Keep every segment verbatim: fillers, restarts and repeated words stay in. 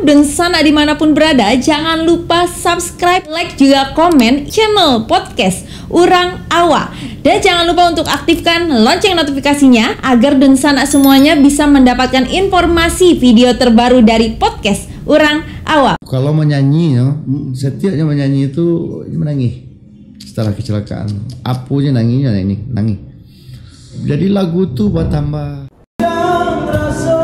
Dunsanak dimanapun berada, jangan lupa subscribe, like, juga komen channel podcast Urang Awak. Dan jangan lupa untuk aktifkan lonceng notifikasinya agar dunsanak semuanya bisa mendapatkan informasi video terbaru dari podcast Urang Awak. Kalau menyanyi, yo, setiapnya menyanyi itu menangis setelah kecelakaan. Apo je nangis, nangis, nangis. Jadi lagu tu bertambah. Yang rasa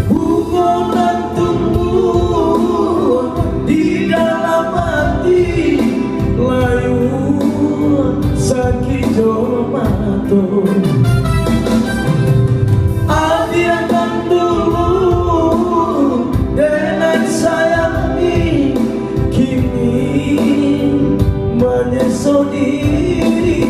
bunga nan tumbuh di dalam hati, layu sakik jo mato. Adiak nan dulu denai sayangi, kini manyeso diri.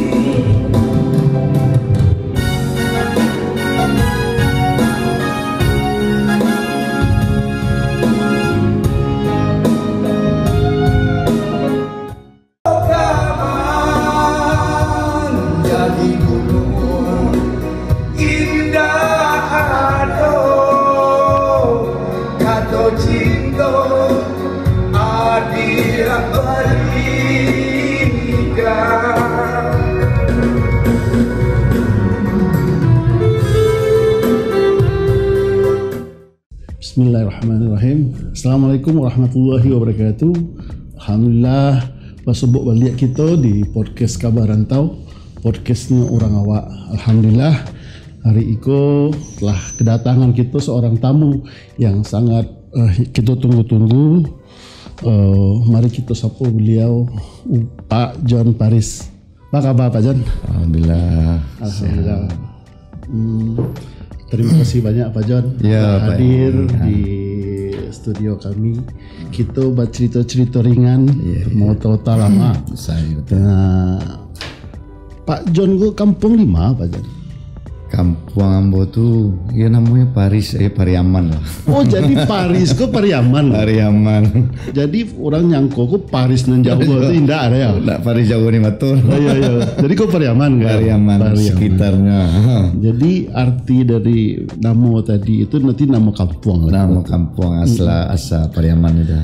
Kaman jadi gunung indah ado kato cinto adiak barikan. Bismillahirrahmanirrahim. Assalamualaikum warahmatullahi wabarakatuh. Alhamdulillah, basobok baliak kito di podcast Kaba Rantau, podcastnyo Urang Awak. Alhamdulillah, hari iko telah kedatangan kito seorang tamu yang sangat, eh, kito tunggu-tunggu. Eh, mari kito sapo beliau, Pak John Paris. Apa kaba, Pak John? Alhamdulillah. Alhamdulillah. Sehat. Hmm, terima kasih banyak, Pak John, ya, telah Pak, hadir, ya, di studio kami. Kito bacarito-carito ringan, ya, ya, mau tahu-tahu lama. Saya betul. Nah, Pak John ko kampuang di ma, Pak John? Kampuang ambo tu, ya, namonyo Paris, eh, Pariaman lah. Oh, jadi Paris ko Pariaman? Pariaman. Jadi, urang nyangko ko Paris nan jauah tu indak ado, ya? Ndak, Paris jauah ni batul. Oh, iya, iya. Jadi ko Pariaman, kan? Pariaman, Pariaman. Sekitarnya. Jadi, arti dari namo tadi itu nanti namo kampuang lah. Namo kampuang asal, hmm, asal Pariaman itu.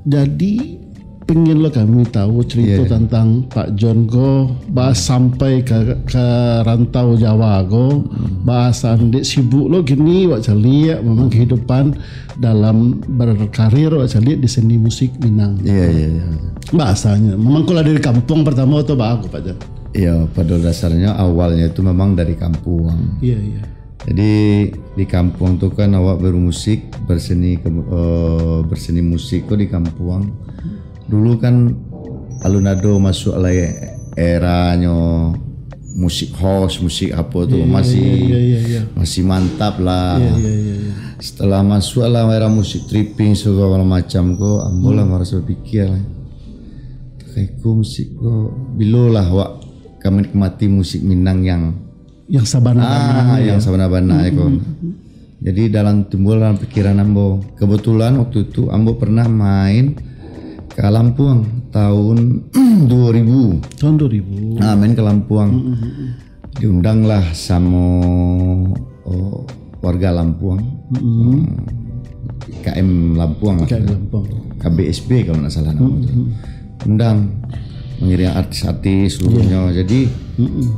Jadi, pengen lo kami tahu cerita, iya, tentang Pak John ko, baa sampai ka, ka rantau Jawa ko, hmm, baa san dek sibuk lo kini wak caliak, memang kehidupan dalam berkarir wak caliak di seni musik Minang. Iya, iya, iya. Bahasanyo, memang ko lah dari kampuang pertama atau baa ko, Pak John? Iya, pada dasarnya awalnya itu memang dari kampuang. Iya, iya. Jadi, di kampuang tu kan awak bermusik, berseni ke-, eh, berseni musik ko di kampuang. Dulu kan alun ado masuk lai eranyo musik house, musik apo tu, iya, iya, masih, iya, iya, iya, masih mantap lah. Iya, iya, iya, iya. Setelah masuk lah era musik tripping segala macam ko, ambo lah, hmm, maraso pikir lah, "Takah iko musik ko, bilo lah wak ka menikmati musik Minang yang yang sabana-bana, ah, ya, yang sabana-bana, ya, mm, kawan. Mm, mm. Jadi, dalam timbul dalam pikiran ambo. Kebetulan waktu itu ambo pernah main ka Lampuang tahun dua ribu. Tahun dua ribu. Ah, main ka Lampuang. Mm, mm, mm, mm. Diundanglah samo, oh, warga Lampuang. Mm, mm. Hmm, I K M Lampuang lah. I K M Lampuang. K B S B kalau ndak salah nama tu. Mm, mm. Undang, mangiring artis-artis seluruhnyo. Iya. Jadi, mm, mm,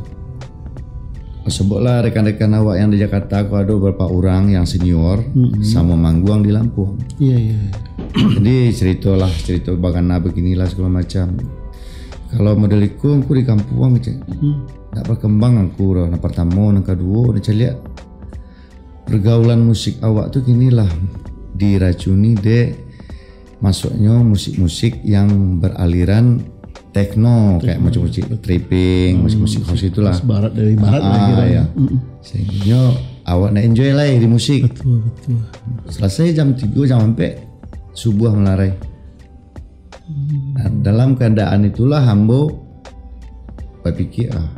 sebutlah rekan-rekan awak yang di Jakarta, ko ado beberapa urang yang senior, mm-mm, samo mangguang di Lampuang. Iya, iya, iya. Jadi, ceritolah, cerito bagana beginilah segala macam. Kalau model iko, angku di kampuang, cek. Mm. Ndak berkembang angku doh. Nan pertamo, nan kaduo, nan caliak, pergaulan musik awak tu kinilah diracuni dek masuknyo musik-musik yang beraliran techno, kayak musik-musik tripping, musik-musik house itulah. Barat dari barat lah kira. Sehingga awak nak enjoy lah di musik. Betul, betul. Selesai jam tiga, jam empat, subuh malarai. Nah, dalam keadaan itulah ambo bapikir, ah,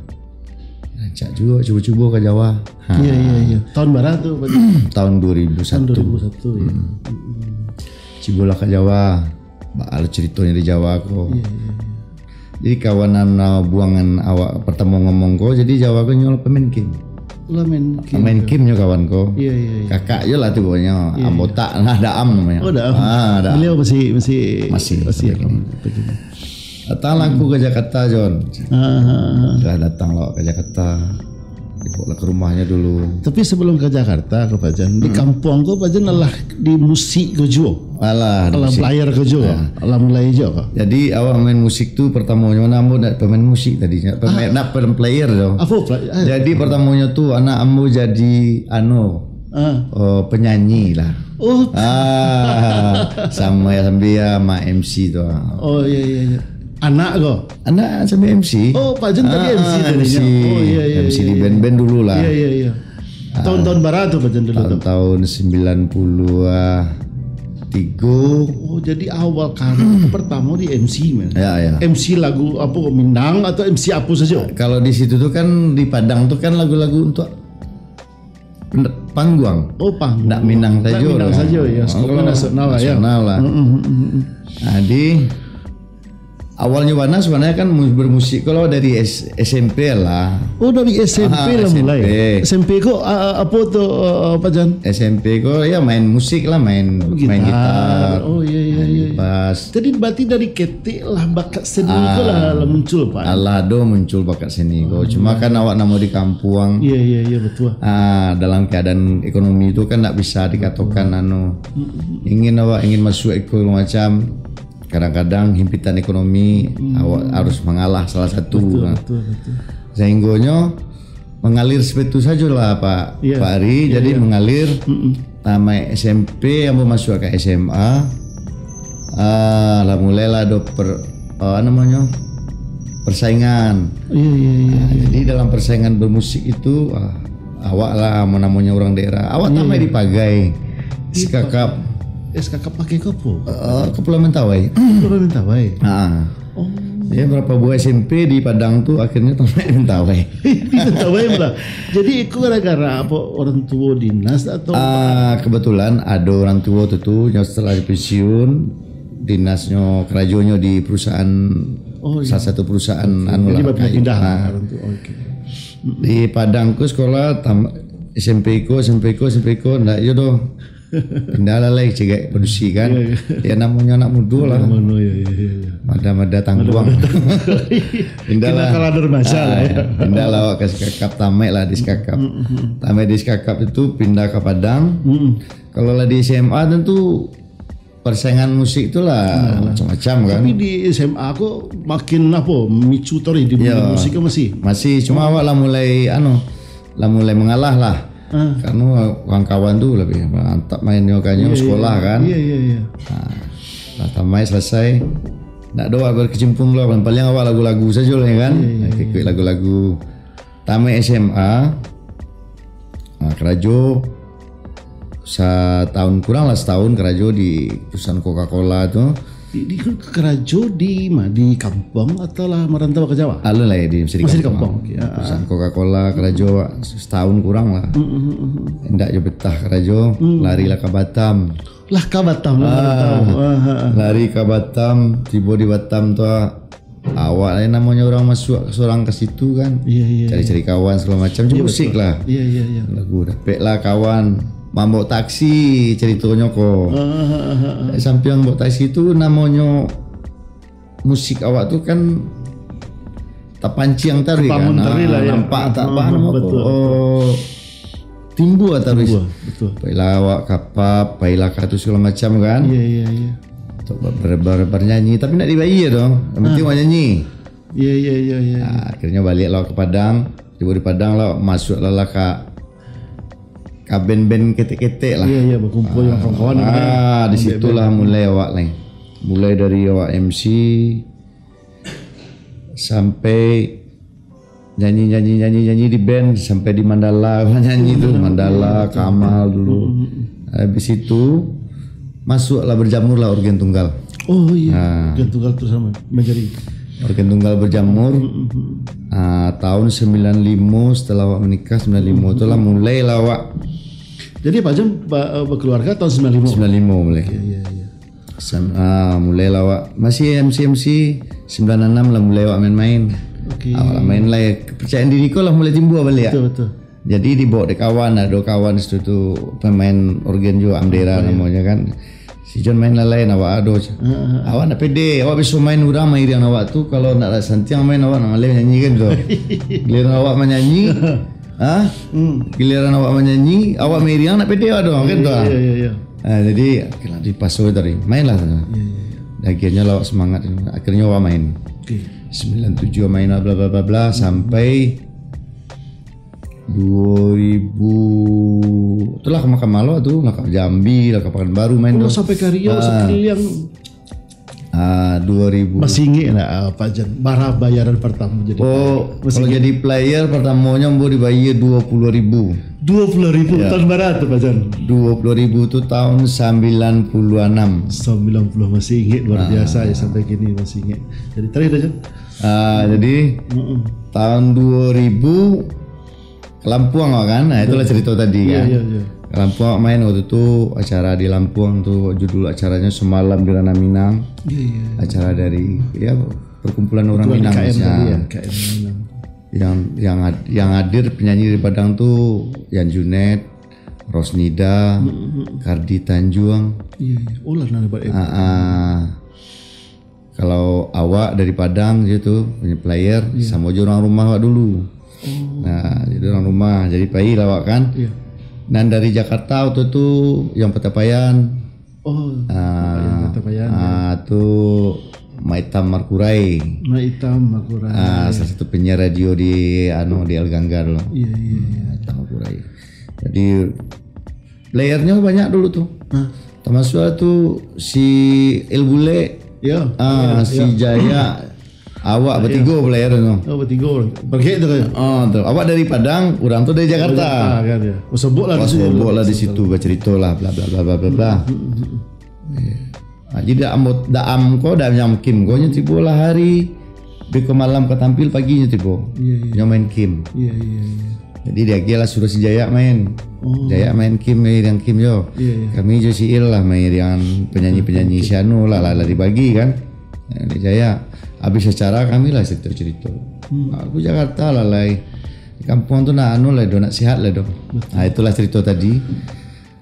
rancak juo cubo-cubo ka Jawa. Ha. Iya, iya, iya. Tahun bara tu? Tahun dua ribu satu. Tahun dua ribu satu, ya. Hmm. Cubolah ka Jawa. Baa lo ceritonyo di Jawa ko. Iya, iya, iya. Jadi kawan nan, ah, buangan awak pertamo ngomong ko, jadi Jawa ko nyo pamain game. Lah main game. Main game nyo kawan ko. Iya, iya, iya. Kakak jo lah tu pokoknyo. Iya, ambo tak lah, Daam namonyo. Oh, Daam. Ah, Daam. Beliau masih, masih, masih, masih apa, begini. Datanglah aku ka Jakarta, Jon. Ah, ah, ah. Lah datang lah ka Jakarta. Dibawa lah ka rumahnyo dulu. Tapi sebelum ka Jakarta ko, Pak Jan, di kampuang ko, Pak Jan, alah di musik ko juo? Alah, di musik. Alah player ko juo? Alah mulai juo ko? Jadi, awak main musik tu pertamonyo, ambo nak pemain musik tadi, nak pemain, nak pemain player tu. Apa pla-, ah. Jadi, pertamonyo tu anak ambo jadi, anu, eh, penyanyi lah. Oh. Ah, samo ya, sambil ya, ma-M C tu, ah. Oh, iya, iya, iya. Anak ko? Anak sambil M C. Oh, Pak Jan tadi M C tadinyo. Ah, M C. Oh, iya, iya, MC di band-band dulu lah. Iya, iya, iya. Tahun-tahun bara tu, Pak Jan, dulu tu? Tahun-tahun sembilan puluh tiga. Oh, jadi awal karir pertamo di M C, man. Ya, ya. M C lagu apa, Minang atau M C apa saja? Kalau di situ tu kan, di Padang tu kan lagu-lagu untuk panggung. Oh, panggung. Nak Minang sajo lah. Nak Minang sajo, ya. Skopnyo nasional lah, ya. Nasional lah. Mm, mm, mm, mm. Jadi, awalnyo bana sebenarnya kan mu-, bermusik kalau dari S-, S M P lah. Oh, dari S M P lah mulai. S M P. S M P ko, ah, ah, apa tu, ah, ah, Pak Jan? S M P ko ya main musik lah, main, main gitar. Oh, iya, iya, iya. Main bass. Jadi berarti dari ketek lah bakat seni ko lah, lah muncul, Pak? Alah, ado muncul bakat seni ko. Cuma kan awak namo di kampuang. Iya, iya, iya, betul. Ah, dalam keadaan ekonomi tu kan ndak bisa dikatokan anu. Mm-mm. Ingin awak ingin masuk iko macam, kadang-kadang himpitan ekonomi, awak harus mangalah salah satu. Betul, nah, betul, betul. Sehinggonyo mengalir seperti itu sajolah, Pak, iya, Pak Ari. Iya, jadi iya. Mengalir, mm-mm. Tamaik S M P, ambo masuk ka S M A. Ah, lah mulailah ado per-, ah, namonyo, persaingan. Iya, iya, iya, ah, iya. Jadi dalam persaingan bermusik itu, ah, awak lah, amun namonyo urang daerah. Awak, iya, tamaik, iya, di Pagai. Di Skakap. Pa-, eh, Skakap pakai ke apa? Eh, Kepulauan Mentawai. Kepulauan Mentawai. Ha. Oh. Ya, berapa buah S M P di Padang tu, akhirnya tamaik Mentawai. Di Mentawai pula. Jadi, itu gara-gara apa, orang tua dinas atau? Ah, kebetulan ada orang tua tu, tu, yang setelah pensiun, dinasnyo, karajonyo di perusahaan, oh, iya, salah satu perusahaan, oke, anu jadi lah, berpindah-pindah kayu. Ah. Orang tua, oke. Di Padang ko sekolah, tam-, S M P ko, S M P ko, S M P ko, ndak iyo doh. Pindah lah lai, cegak padusi kan. Iya, iya. Ya, namonyo anak mudo lah. Mano, iya, iya, iya, iya. Mada-mada tangguang. Mada-mada tangguang. Pindah lah. Kenakalan remaja lah, ya. Ah, pindah lah awak ka Skakap, tamaik lah di Skakap. Mm, mm, mm. Tamaik di Skakap itu pindah ka Padang. Mm, mm. Kalau lah di S M A tentu persaingan musik tu lah, nah, macam-macam kan. Tapi di S M A ko makin apa, micu taruih di dunia musik ko masih? Masih, cuma awak lah mulai, anu, lah mulai mangalah lah. Ah. Karena kawan-kawan tu lebih mantap mainnyo, kan, iya, iya, sekolah kan. Iya, iya, iya. Nah, lah tamaik selesai. Ndak ado awak berkecimpung lah, paling-paling awak lagu-lagu sajo lah, ya kan. Iya, iya, iya. Ikut lagu-lagu. Tamaik S M A, ah, karajo satahun, kurang lah satahun karajo di perusahaan Coca-Cola tu. Di, di karajo di ma, di kampuang atau lah marantau ka Jawa? Alun lai, di, masih di kampuang. Masih di kampuang, oke. Ah, ah. Perusahaan Coca-Cola karajo setahun kurang lah. Mm, mm, mm, mm. Indak jo betah karajo, mm, lari lah ka Batam. Lah ka Batam, lah marantau. Ah, ah, ah. Lari ka Batam, tibo di Batam tu, ah, awak lai namonyo urang masuak surang ka situ kan. Iya, iya, iya. Cari-cari kawan segala macam, cuma musik lah. Iya, betul. Iya, iya, iya. Lagu dapek lah kawan. Mambaok taksi ceritonyo ko. Ah, ah, ah, ah, ah. Sampiang baok taksi tu namonyo musik awak tu kan tapanciang taruih kan. Tabangun taruih lah, ya. Nampak tak, ah, ah, betul, betul. Oh, timbua taruih. Timbua, betul. Pailah awak ka pub, pailah ka tu segala macam kan. Iya, iya, iya. Untuk ber-, ber-, ber-, bernyanyi, tapi ndak dibayia tu. Yang penting awak nyanyi. Iya, iya, iya, iya, iya. Ah, akhirnyo baliak lah ka Padang. Tibo di Padang lah, masuak lah, lah ka, ka band-band ketek-ketek lah. Iya, iya, bakumpul dengan kawan-kawan. Ah, di situlah mulai awak lai. Mulai dari awak M C, Sampai nyanyi, nyanyi, nyanyi, nyanyi di band, sampai di Mandala nyanyi tu, Mandala, Kamal dulu. Habis itu masuklah, berjamurlah organ tunggal. Oh iya, Ah. organ tunggal tu sama menjadi Organ tunggal berjamur. Ah, tahun sembilan lima, setelah awak menikah, sembilan lima tu lah mulailah awak. Jadi Pak Jan ba- eh, berkeluarga tahun sembilan lima. Sembilan lima mulai. Iya, iya, iya. Sam- ah, mulailah awak masih M C M C, sembilan enam lah mulai awak main-main. Oke. Awak lah main lah, ya. Kepercayaan diri ko lah mulai timbul balik, ya. Betul, betul. Jadi dibawa dek kawan, ado kawan situ tu pemain organ juo, Amdera namonyo kan. Si Jon main lah lain, awak ado. Awak ndak pede, awak biaso main urang mairiang awak tu, kalau ndak lah santiang main awak ndak maleh manyanyi kan tu. Giliran awak manyanyi, ha? Giliran awak manyanyi, awak mairiang ndak pede awak tu kan tu. Iya, iya, iya. Ah, jadi, oke lah, dipaso tadi. Mainlah sana. Iya, iya, iya. Akhirnyo lah awak semangat. Akhirnyo awak main. Oke. Sembilan tujuh main lah, bla bla bla bla, sampai dua ribu, itulah ka Makan Malok tu, lah ka Jambi, lah ka Pakanbaru main Oh, tu. Sampai ka Riau Ah. sekeliling. Ah, dua ribu. Masih ingat tak, ah, Pak Jan, bara bayaran pertama jadi Oh, player? Masih kalau ingat? jadi player pertamonyo ambo dibayar dua puluh ribu. Dua puluh ribu Ya. tahun bara tu, Pak Jan? Dua puluh ribu tu tahun sembilan puluh enam. Sembilan puluh, masih ingat, luar Ah. biasa ya, sampai kini masih ingat. Jadi, terakhir dah, Jan? Ah, jadi, Mm-mm. tahun dua ribu, Ka Lampuang awak kan? Nah, itulah Ya. cerita tadi Ya, kan. ya, ya. Ka Lampuang awak main waktu tu, acara di Lampuang tu, judul acaranya Semalam di Ranah Minang. Ya, ya, ya. Acara dari, ya, perkumpulan orang Itulah Minang D K M Malaysia. tadi ya, D K M Minang. Yang, yang had- yang hadir penyanyi dari Padang tu, Yan Junet, Rosnida, Mm-mm. Kardi Tanjuang. Iya, iya. Oh lah, nah, buat Ah, ah. Kalau awak dari Padang je tu, punya player, Iya. samo je orang rumah awak dulu. Oh. Nah, jadi orang rumah, jadi pai lah awak kan. Iya. Nan dari Jakarta waktu tu, yang Pencapaian. Oh, Ah, yang Pencapaian, ya. ah, tu Mak Itam Markurai. Mak Itam Markurai. Ah, salah satu penyiar radio di, anu, di El Ganggar lo. Iya, iya, iya. Mak Itam Markurai. Jadi, playernyo banyak dulu tu. Hah? Termasuk tu si El Bule. Ya, Ah, ya, si ya. Jaya. Awak Ya. bertigo player tu. Oh, bertigo. Bergek tu kan? Ah, tu. Awak dari Padang, orang tu dari Jakarta. Jakarta kan, ya. Oh, sebut lah Pas di situ. sebut lah di situ, bercerita lah, bla, bla, bla, bla, bla, bla. Hmm, hmm, hmm. Ya. Ah, jadi dak ambo, dak am ko, dak nyam kim ko, nyo tibo lah hari. Beko malam ka tampil, pagi nyo tibo. Iya, iya. Nyo main kim. Iya, iya, iya. Jadi diagiah lah suruh si Jaya main. Oh. Jaya main kim, main iriang kim jo. Iya, iya. Kami jo si Il lah main iriang penyanyi-penyanyi si anu lah, lah, lah dibagi kan. Nah, di Jaya, habis acara kami lah cerita-cerita. Hmm. Aku Jakarta lah lai. Di kampuang tu nak anu lah do, nak sihat lah do. Betul. Nah, itulah cerita tadi.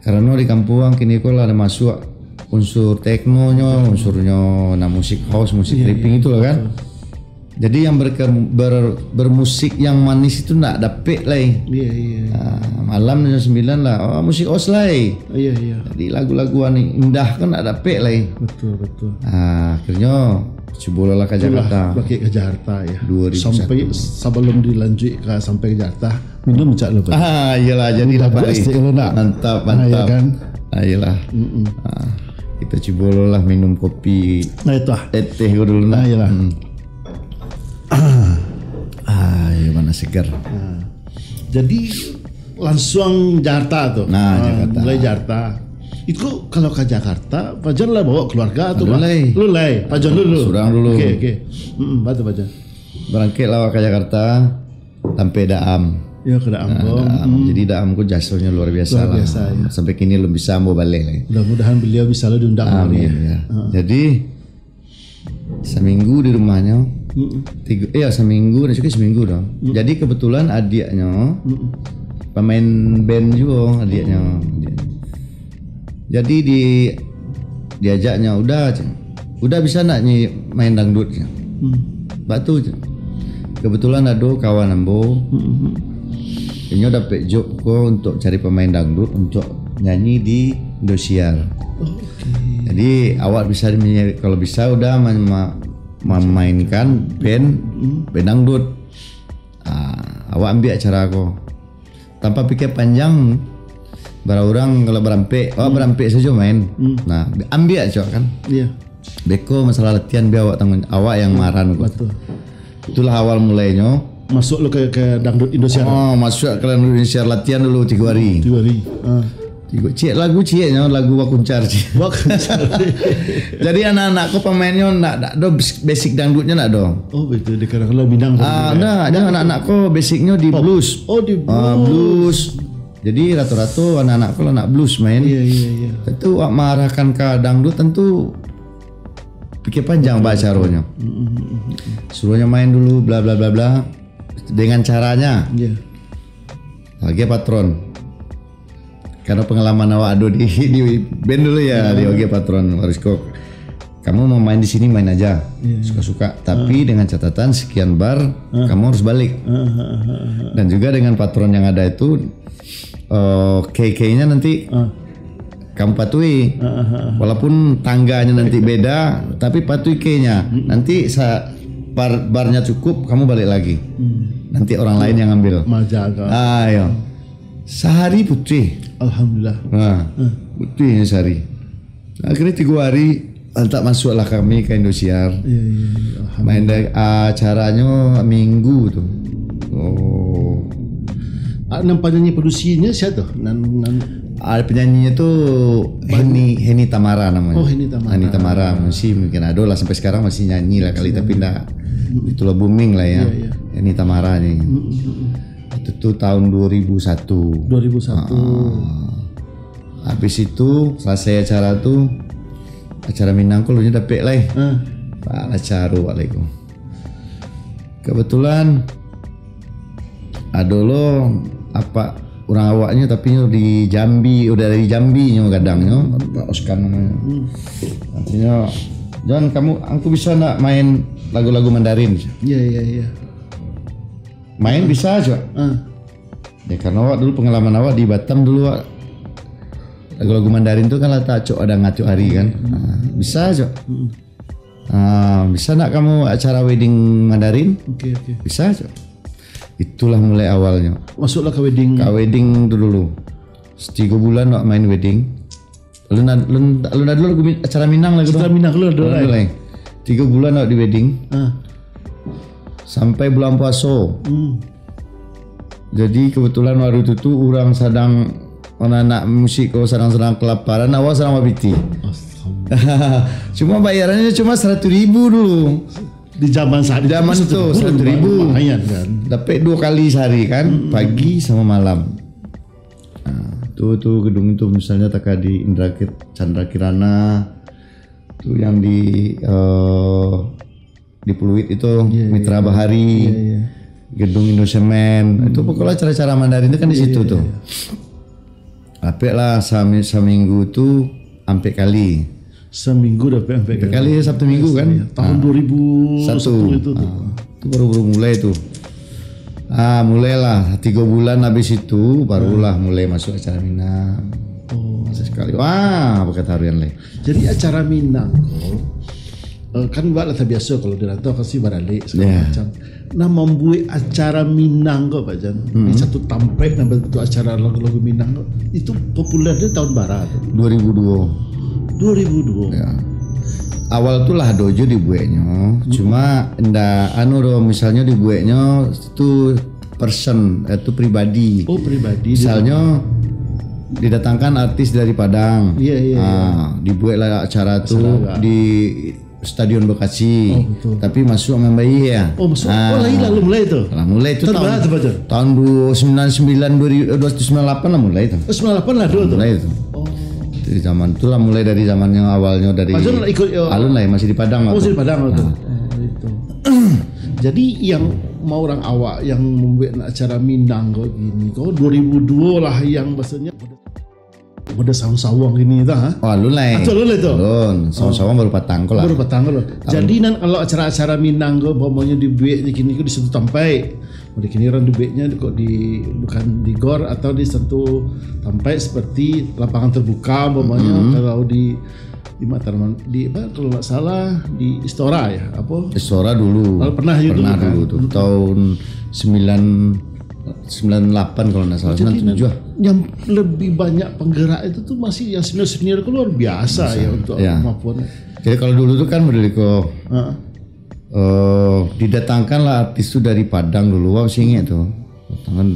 Karano di kampuang kini ko lah ado masuak unsur teknonyo, unsurnyo, nah, musik house, musik Iya, tripping iya, itu lah kan. betul. Jadi yang berke- ber- bermusik yang manis itu ndak dapek lai. Iya, iya, iya. Ah, malam jam sembilan lah, oh, musik house lai. Iya, iya. Jadi lagu-lagu yang indah kan ndak dapek lai. Betul, betul. Ah, akhirnyo cubo lah ka Itulah, Jakarta. bangkit ka Jakarta ya. Dua ribu satu. Sampai sebelum dilanjut ka sampai ka Jakarta, minum cak lu. Ah, iyalah, jadilah Bali. Mantap, mantap. Ah, ya kan? Ah, iyalah. Mm-mm. Ah, kita cubo lah minum kopi. Nah, itu ah. Eh, teh ko dulu nah. Ah, iyalah. Hmm. Ah, iya, mana segar. Ah. Jadi langsung Jakarta tu. Nah, Ah, Jakarta. Mulai Jakarta. Itu kalau ka Jakarta, Fajar lah bawa keluarga tu, Ada Pak? lai. Lu lai, Fajar dulu. Surang dulu. Okey, okey. Mm-mm, betul Fajar. Barangkek lah awak ka Jakarta, sampai Daam. Ya, ka Daam Nah, ko. Daam. Hmm. Jadi Daam ko jasonyo luar biasa Luar lah. biasa, ya. Sampai kini belum bisa ambo baleh lai. Mudah-mudahan beliau bisa lah diundang Amin, kembali. ya. Ha. Jadi saminggu di rumahnyo. Mm-mm. Tiga, eh, ya, saminggu, nak cakap saminggu dah. Mm. Jadi kebetulan adiaknyo Mm-mm. pemain band juo adiaknyo. Jadi di diajaknyo, "Uda," cak. "Uda bisa ndak nyi main dangdut," cak. Hmm. Bak tu, cak. Kebetulan ado kawan ambo, Hmm. inyo dapek job ko untuk cari pemain dangdut untuk nyanyi di Indosiar. Oh, oke. Jadi awak bisa menye- kalau bisa Uda ma- ma- memainkan band, Hmm. band dangdut. Ah, awak ambiak acara ko. Tanpa pikir panjang, bara urang kalau barampek, awak Hmm. barampek sajo main. Hmm. Nah, ambiak cok kan. Iya. Beko masalah latihan biar awak tanggung, awak yang Hmm. maran ko. Betul. Itulah awal mulainyo. Masuk lo ke, ke dangdut Indosiar. Oh, masuk ke dangdut Indosiar, latihan dulu tigo hari. Tigo hari. Ah. Tigo, ciek lagu cieknyo, lagu Bakuncar ciek. Bakuncar. Jadi anak-anak ko pamainnyo ndak, ndak ado basic dangdutnyo ndak ado. Oh, betul. Dia kadang-kadang Minang Ah, tadi, ndak, dia anak-anak ko basicnyo di Pop. Blues. Oh, di Ah, blues. Blues. Jadi rato-rato anak-anak ko lah nak blues main. Iya, iya, iya. Tentu awak maarahkan ka dangdut, tentu pikir panjang ba acaronyo. Mm, mm, mm, mm. Suruhnyo main dulu bla bla bla bla dengan caranya. Iya. Bagi patron. Karena pengalaman awak ado di, di band dulu ya, di Oge Patron Wariskok. Kamu mau main di sini, main aja. Iya, iya. Suka-suka, tapi dengan catatan sekian bar kamu harus balik. Ah, ah, ah, ah, ah. Dan juga dengan patron yang ada itu, eh, key-key-nya nanti Ah. kamu patuhi. Ah, ah, ah, ah. Walaupun tangganya nanti beda, tapi patuhi key-nya. Nanti sa bar barnya cukup, kamu balik lagi. Hmm. Nanti orang lain yang ambil. Maja ka. Ah, iya. Sahari putih. Alhamdulillah. Nah, Ah. putihnya sehari. Akhirnya tiga hari, lantak masuklah kami ke Indosiar. Iya, iya, iya. Alhamdulillah. Main dari acaranyo Minggu tu. Oh. Ah, nan penyanyi produsinya siapa tu? Nan, nan Ah, penyanyinya tu Henny, Henny Tamara namanya. Oh, Henny Tamara. Henny Tamara, masih mungkin ada lah sampai sekarang masih nyanyi lah kali, tapi ndak itulah booming lah ya. Iya, iya. Henny Tamara ni. Mm, mm, mm. Itu tu tahun dua ribu satu. Dua ribu satu. Ah. Habis itu, selesai acara tu, acara Minang ko lunyo dapek lai. Ah. Pak acara wak lai ko. Kebetulan ado lo apa urang awaknyo, tapi nyo di Jambi, udah dari Jambi nyo gadangnyo, Pak Oskan namonyo. Hmm. Artinyo, "Jon, kamu, angku bisa ndak main lagu-lagu Mandarin?" Iya, iya, iya. Main bisa, Cok. Ah. Ya, karena awak dulu pengalaman awak di Batam dulu, Wak. Lagu-lagu Mandarin tu kan lah tak acok ada ngacok hari kan. Hmm. Ah, bisa, Cok. Hmm. Ah, bisa ndak kamu acara wedding Mandarin? Oke, oke. Bisa, Cok. Itulah mulai awalnyo. Masuklah ke wedding. Ka wedding tu dulu. Tigo bulan awak main wedding. Alun, alun, alun ado lagu Mi-, acara Minang lagu tu. Acara Minang alun ado lai. Alun ado lai. Tigo bulan awak di wedding. Ah. Sampai bulan puaso. Hmm. Jadi kebetulan waktu itu tu urang sadang, anak-anak musik ko sadang-sadang kelaparan, awak sadang bapiti. Astagfirullah. Cuma bayarannyo cuma seratus ribu dulu. Di zaman saat Zaman itu tu, seratus ribu. Lumayan kan. Dapek duo kali sehari kan, Hmm. pagi sama malam. Nah, tu, tu gedung itu misalnya taka di Indra Kir-, Chandra Kirana, tu yang di, eh, di Pluit itu, Iya, Mitra iya. Bahari, Iya, iya. Gedung Indosemen. Hmm. Itu pokoknya acara-acara Mandarin itu kan di Iya, situ iya, tuh. Iya. Dapek lah sami-, saminggu tu ampek kali. Saminggu dapek ampek Ampek kali. Kali Sabtu Minggu kan? Iya. Tahun Ah. dua ribu satu Satu. itu tuh. Ah. Itu baru-baru mulai tu. Ah, mulailah tiga bulan habis itu, barulah mulai masuk acara Minang. Oh. Sesekali. Wah, apa kata Rian lai? Jadi acara Minang ko, eh, kan buat lah terbiasa kalau di rantau pasti baralek segala Ya. macam. Nah, membuat acara Minang ko, Pak Jan, di Hmm. satu tampek, nah, bentuk acara lagu-lagu Minang ko, itu populer di tahun bara tu? Dua ribu dua. Dua ribu dua. Ya. Awal tu lah dojo dibueknyo, Hmm. cuma ndak anu doh, misalnyo dibueknyo tu person, eh, tu pribadi. Oh, pribadi. Misalnyo didatangkan artis dari Padang. Iya, iya, iya. Ah, dibueklah acara tu Acara agak. di Stadion Bekasi. Oh, betul. Tapi masuk main bayi ya. Oh, masuk. Ah. Oh, lagi lalu mulai tu? Lah mulai tu Tahun tahun, berapa tu, Pak Jan? tahun dua sembilan sembilan, dua ribu, eh, dua sembilan lapan lah mulai tu. Oh, sembilan lapan lah dulu tu? Mulai tu. Oh. Dari zaman tu lah, mulai dari zamannya awalnya dari Pak Jan lah ikut, ya. Alun lah, masih di Padang lah Oh, tu. masih di Padang lah tu. Ah. Oh, itu. Jadi yang mau orang awak yang membuat acara Minang kau gini, kau dua ribu dua lah yang maksudnya Udah sawang-sawang gini tu, ha? Oh, alun lai. Ah, tu alun lai tu? Alun. Sawang-sawang baru patang ko lah. Baru patang ko lah. Alun. Jadi, nan kalau acara-acara Minang ko, umpamanya dibueknyo kini ko di satu tampek. Udah kini urang dibueknyo kok di, bukan di gor atau di satu tampek seperti lapangan terbuka, umpamanya Mm-hmm. kalau di, di Mataraman, di apa, kalau nggak salah, di Istora ya, apa? Istora dulu. Kalau pernah juga Pernah dulu kan? dulu tu. Mm-mm. Tahun sembilan, sembilan lapan kalau nggak salah, Jadi, sembilan tujuh. Yang lebih banyak penggerak itu tuh masih yang senior-senior itu luar biasa Biasa. ya untuk Ya. kemampuannya. Jadi kalau dulu tuh kan model ko Heeh. Eh, didatangkanlah artis tu dari Padang dulu, wah, masih ingat tu. Datangkan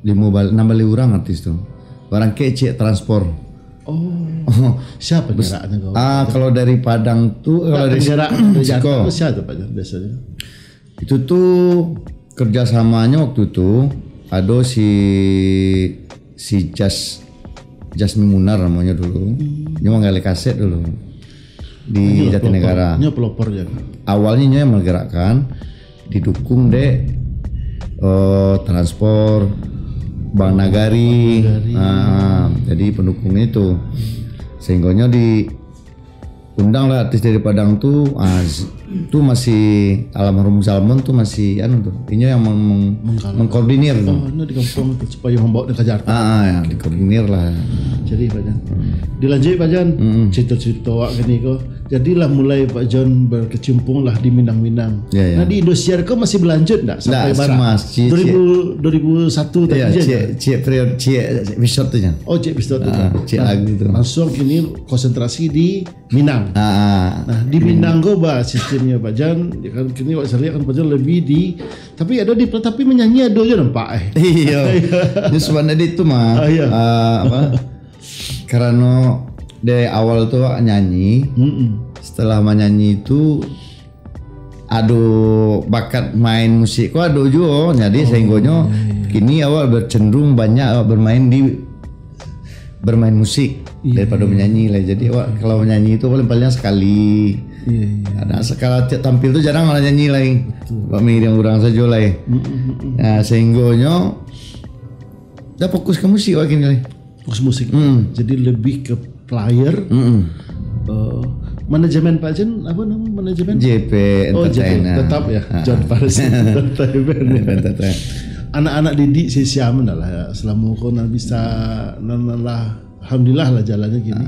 limo bal-, enam baleh urang artis tu. Barang kecek transpor. Oh, siapa geraknya kau? Ah, kalau dari Padang tu, kalau dari Penggerak Siko. Jakarta tu siapa Pak Jan biasanya? Itu tu kerjasamanyo waktu tu ado si si Jas Jasmine Munar namonyo dulu. Nyo manggaleh kaset dulu di Jatinegara. Nyo pelopor je. Awalnyo nyo yang menggerakkan, didukung dek eh, transpor, Bank Nagari. Ah, jadi pendukung itu. Sehinggonyo di undang lah artis dari Padang tu, ah, z- tu masih almarhum Zalmon tu masih anu tu. Inyo yang meng- meng- mengkoordinir tu. Oh, ini di kampung tu supaya membawa ke Jakarta. Ah, ah, ya, dikoordinir lah. Jadi Pak Jan. Dilanjut Pak Jan. Cerita-cerita awak kini ko. Jadilah mulai Pak Jan berkecimpung lah di Minang-Minang. Ya, ya. Nah, di Indosiar ko masih berlanjut enggak sampai Nggak, barat? mas, cik, cik. Dua ribu, dua ribu satu tadi Ya, je. cik, cik period, cik episode tu je. Oh, cik episode tu. Ah, cik lagu tu. Langsung kini konsentrasi di Minang. Ah, ah. Nah, di Minang ko ba sistemnya Pak Jan, ya kan kini awak caliak kan Pak Jan lebih di tapi ada di tapi menyanyi ada je nampak eh. Iya. Ini sebenarnya itu mah. Ah, iya. Ah, apa? Karena dari awal tu awak nyanyi, Mm-mm. setelah menyanyi tu ado bakat main musik ko ado juo. Jadi sehinggonyo kini awak bercenderung banyak awak bermain di bermain musik daripada menyanyi lah. Jadi awak kalau menyanyi tu paling-paling sekali. Iya, iya. Ada sekali tiap tampil tu jarang orang nyanyi lai. Awak mengiring orang sajo lai. Mm-mm, mm-mm. Nah, sehinggonyo dah fokus ke musik awak kini lai. Fokus musik. Hmm. Jadi lebih ke player. Mm-mm. Eh, manajemen Pak Jan apa nama manajemen? J P Oh, J P. Entertain, ah. Tetap ya, Ah. John Paris Entertainment. Entertain. Anak-anak didik si siapa lah selama kau nan bisa nan nan lah alhamdulillah lah jalannya gini.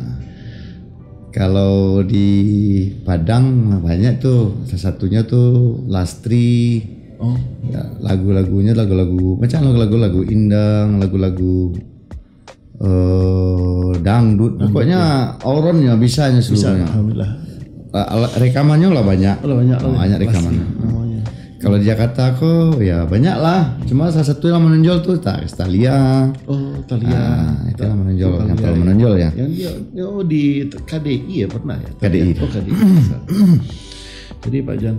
Kalau di Padang banyak tu, salah satunya tu Lastri. Oh, Ya, lagu-lagunya lagu-lagu macam lagu-lagu lagu indang, lagu-lagu eh dangdut. Pokoknya all-round-nya bisanya bisa seluruhnya. Alhamdulillah. Ah, ala- rekamannya lah banyak. Oh, lah banyak lah. Banyak Pasti rekaman. Namanya. Kalau di Jakarta ko ya banyak lah. Cuma salah satu yang menonjol tu tak Stalia. Oh, Talia. Ah, itu yang menonjol, Talia. yang paling menonjol ya. Yang dia oh di K D I ya pernah ya? K D I. Oh, K D I. Jadi Pak Jan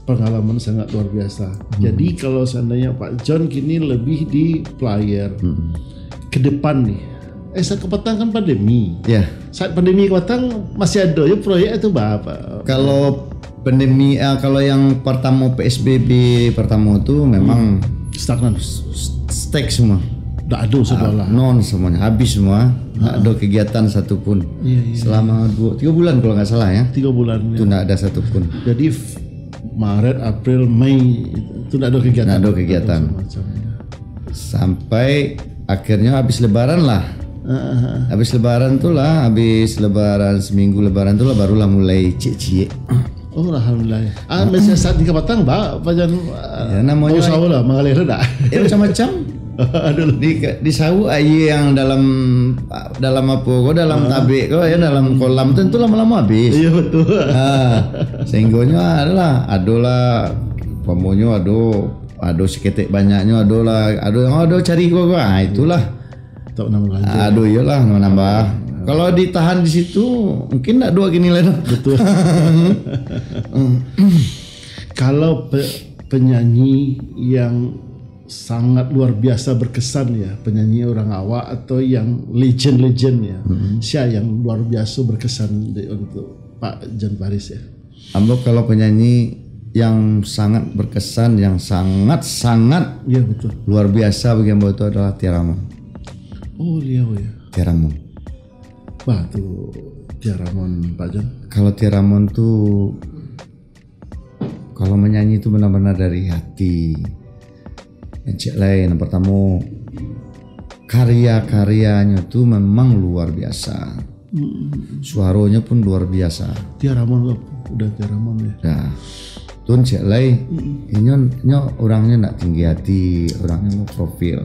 pengalaman sangat luar biasa. Jadi kalau seandainya Pak John kini lebih di player ke depan nih. Eh saat kepatang kan pandemi. Ya. Saat pandemi kepatang masih ada ya proyek itu apa? Kalau pandemi, ah, kalau yang pertama P S B B pertama tu memang Stagnan. stuck semua. Tak ada sudah lah. Non semuanya, habis semua. Tak ada kegiatan satu pun. Iya, iya. Selama dua tiga bulan kalau nggak salah ya. Tiga bulan. Itu nggak ada satu pun. Jadi Maret, April, Mei itu tidak ada kegiatan. Tidak ada kegiatan. Macam-macam. Sampai akhirnya habis Lebaran lah. Habis Lebaran tu lah, habis Lebaran seminggu Lebaran tu lah barulah mulai ciek-ciek. Oh alhamdulillah. Ah, masih saat tiga patang bah, pajan. Ya, namanya Tahu lah, mengalir tak? Ya macam-macam. Aduh. Di di sawu air yang dalam dalam apa ko dalam tabek ko ya dalam kolam tu tentu lama-lama habis. Iya betul. Ha, sehinggonyo adalah adolah umpamonyo ado ado seketek banyaknyo adolah ado yang ado cari ko ko. Ha, itulah. Tak nama lagi. Aduh iyalah nambah. Kalau ditahan di situ mungkin nak dua kini lah tu. Betul. Kalau pe- penyanyi yang sangat luar biasa berkesan ya, penyanyi orang awak atau yang legend-legend ya, sia yang luar biasa berkesan di, untuk Pak Jan Faris ya? Ambo kalau penyanyi yang sangat berkesan, yang sangat-sangat Ya betul. luar biasa bagi ambo itu adalah Tia Ramon. Oh beliau ya. Tia Ramon. Bah tu Tia Ramon Pak Jan. Kalau Tia Ramon tu kalau menyanyi tu benar-benar dari hati. Yang cek lain yang pertama karya-karyanya tu memang luar biasa. Suaranya pun luar biasa. Tia Ramon tu udah Tia Ramon ya. Nah, tun cek lai, inyo nyo orangnya nak tinggi hati, orangnya mau profil.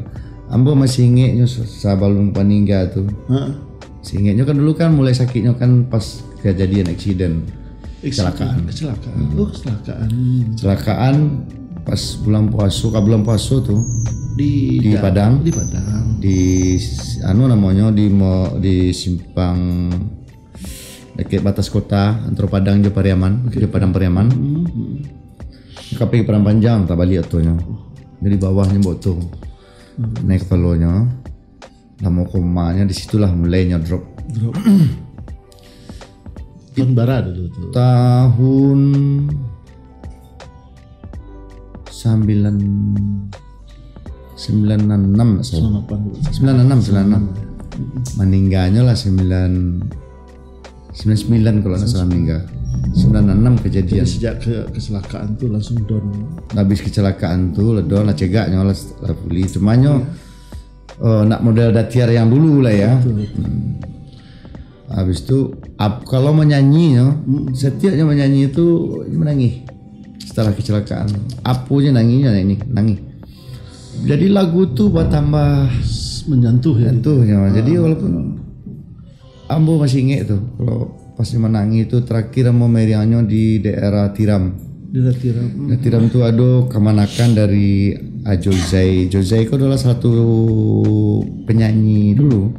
Ambo masih ingetnya se- sebelum paninggal tu. Ha. Masih ingetnya kan dulu kan mulai sakitnya kan pas kejadian aksiden. Kecelakaan. Kecelakaan. Oh, kecelakaan. Kecelakaan pas bulan puasa, ka bulan puasa tu Di, Di da- Padang. Di Padang. Di anu namonyo di mo- di simpang dekat batas kota antara Padang jo Pariaman, jo Padang Pariaman. Hmm. Ka pai ka Padang Panjang, tabaliak otonyo. Jadi bawahnyo bawa oto. Naik kapalonyo. Lamo komanyo, di situlah mulainyo drop. Drop. Tahun bara dulu tu. Tahun sembilan sembilan enam, nak salah. Sembilan lapan dulu. Sembilan enam, sembilan enam. Maninggalnyo lah sembilan sembilan sembilan kalau nak salah meninggal. Sembilan enam Jadi kejadian. Sejak ke kecelakaan tu langsung down. Habis kecelakaan tu lah down lah, cegaknyo lah, lah pulih. Cumanyo eh, nak model Datiar yang dulu lah ya. Betul. Habis tu ap, kalau menyanyi yo, setiapnyo menyanyi tu menangis. Setelah kecelakaan, apo je nangis, nangis, nangis. Jadi lagu tu bertambah Menyentuh ya. Menyentuh ya. Jadi walaupun ambo masih ingat tu, kalau pas menangis tu, terakhir ambo meriangnyo di daerah Tiram. Dia dah tiram. Hmm. Nah, Tiram tu ado kamanakan dari Ajo Zai. Ajo Zai ko adalah satu penyanyi dulu.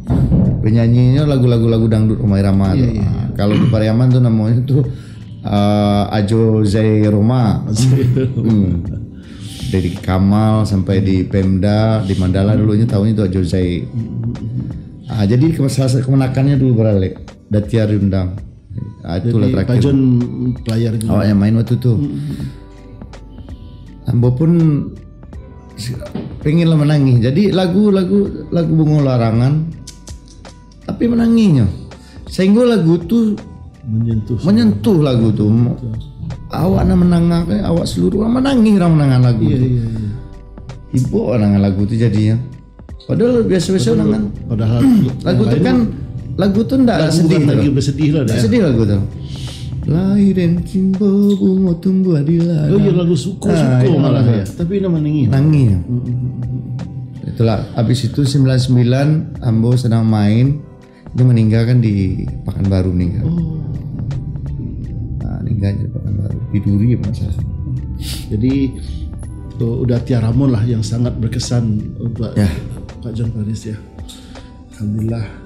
Penyanyinyo lagu-lagu lagu dangdut Rhoma Irama tu. Iya, iya, Ah, kalau di Pariaman tu namonyo tu ah, Ajo Zai Rhoma. Hmm. Dari Kamal sampai di Pemda, di Mandala dulunyo tahun itu Ajo Zai. Ah, jadi ke- salah satu kemenakannyo dulu baralek. Datiar diundang. Ah, itulah Jadi terakhir. Pajon player juga. Awak yang main waktu tu. Ambo pun pengen lah menangis. Jadi lagu lagu lagu Bungo Larangan, tapi menangisnyo. Sehingga lagu tu Menyentuh. Menyentuh lagu tu. Awak nak menangah, awak seluruh orang menangis, orang menangah lagu Iya, tu. Iya, iya. Ibo orang dengan lagu tu jadinya. Padahal biasa-biasa orang kan. Padahal Lagu tu lain kan lagu tu ndak lagu sedih bukan tu. Lagi bersedih lah Tak dah. Sedih lagu tu. Lahirin kimbo bungo tumbuh di ladang. Oh ya, lagu suko-suko Ah, iya, malah iya. Ya. Tapi nama nangis. Nangis. Mm, mm, mm, mm. Itulah, habis itu sembilan sembilan ambo sedang main, dia meninggal kan di Pekanbaru meninggal. Oh. Nah, meninggal di Pekanbaru. Di Duri apa nggak salah. Jadi tu udah Tiar Ramon lah yang sangat berkesan buat Ya. Pak John Faris ya. Alhamdulillah.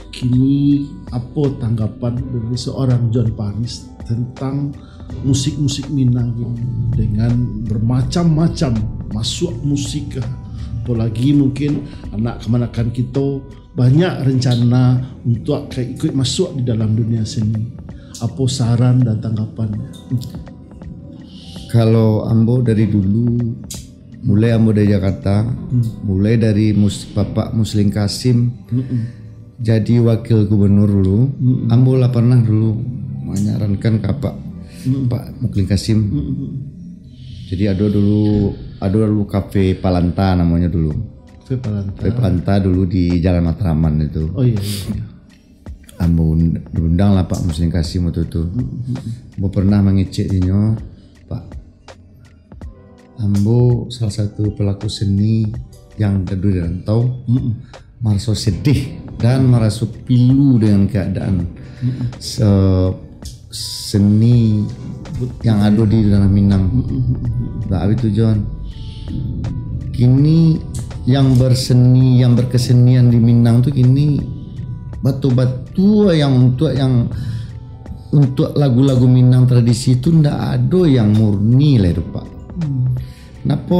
Kini apa tanggapan dari seorang John Faris tentang musik-musik Minang ini dengan bermacam-macam masuk musik, apalagi mungkin anak kamanakan kita banyak rencana untuk ka ikut masuk di dalam dunia seni. Apa saran dan tanggapan? Kalau ambo dari dulu, mulai ambo dari Jakarta, mulai dari Mus, Bapak Muslim Kasim, jadi wakil gubernur dulu, ambo lah pernah dulu menyarankan ke Pak, Pak Muslim Kasim. Jadi ado dulu, ado dulu kafe Palanta namanya dulu. Kafe Palanta. Kafe Palanta dulu di Jalan Matraman itu. Oh iya, iya, iya. Ambo und- diundang lah Pak Muslim Kasim waktu tu. Ambo pernah mangecek inyo, Pak. Ambo salah satu pelaku seni yang ado di rantau, maraso sedih dan maraso pilu dengan keadaan se- seni yang ado di dalam Minang. Lah, habis tu, John, kini yang berseni, yang berkesenian di Minang tu kini batua-batua yang untuk yang untuk lagu-lagu Minang tradisi tu ndak ado yang murni lah tu, Pak. Kenapa?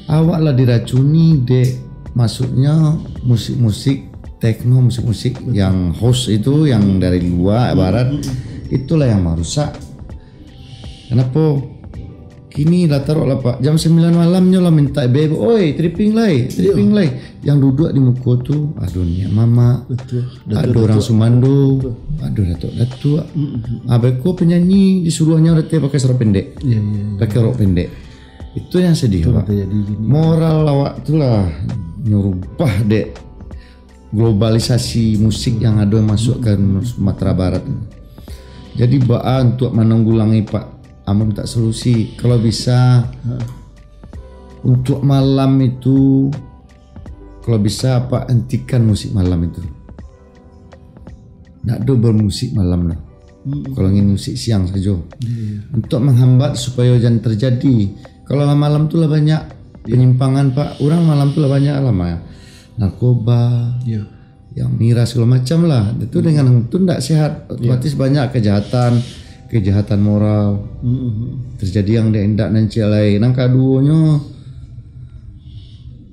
Awak lah diracuni dek masuknya musik-musik techno, musik-musik yang house itu, yang dari luar, barat, itulah yang marusak. Kenapa? Kini lah taruh lah, Pak. Jam sembilan malamnyo lah minta beb, "Oi, tripping lai, tripping lai." Yang duduk di muko tu, ado niak mamak, Betul. ado orang sumando, ado datuk-datuk. Abeko penyanyi disuruahnyo datang pakai sarung pendek, Iya, iya, iya. pakai rok pendek. Itu yang sedih, Betul, Pak. Terjadi gini. Moral awak tu lah nyerubah dek globalisasi musik yang ado masuk ke Sumatera Barat. Jadi baa untuk menanggulangi, Pak, ambo minta solusi. Kalau bisa untuk malam itu, kalau bisa Pak hentikan musik malam itu. Ndak ado bermusik malam lah. Mm-mm. Kalau ingin musik siang sajo. Iya, iya. Untuk menghambat supaya jan terjadi. Kalau lah malam tu lah banyak penyimpangan, Pak. Urang malam tu lah banyak lah, ma-, narkoba, Iya. yang miras, segala macam lah. Itu dengan tu ndak sehat. Iya. Otomatis banyak kejahatan, kejahatan moral. Mm-mm. Terjadi yang ndak-ndak nan ciek lai. Nan kaduonyo,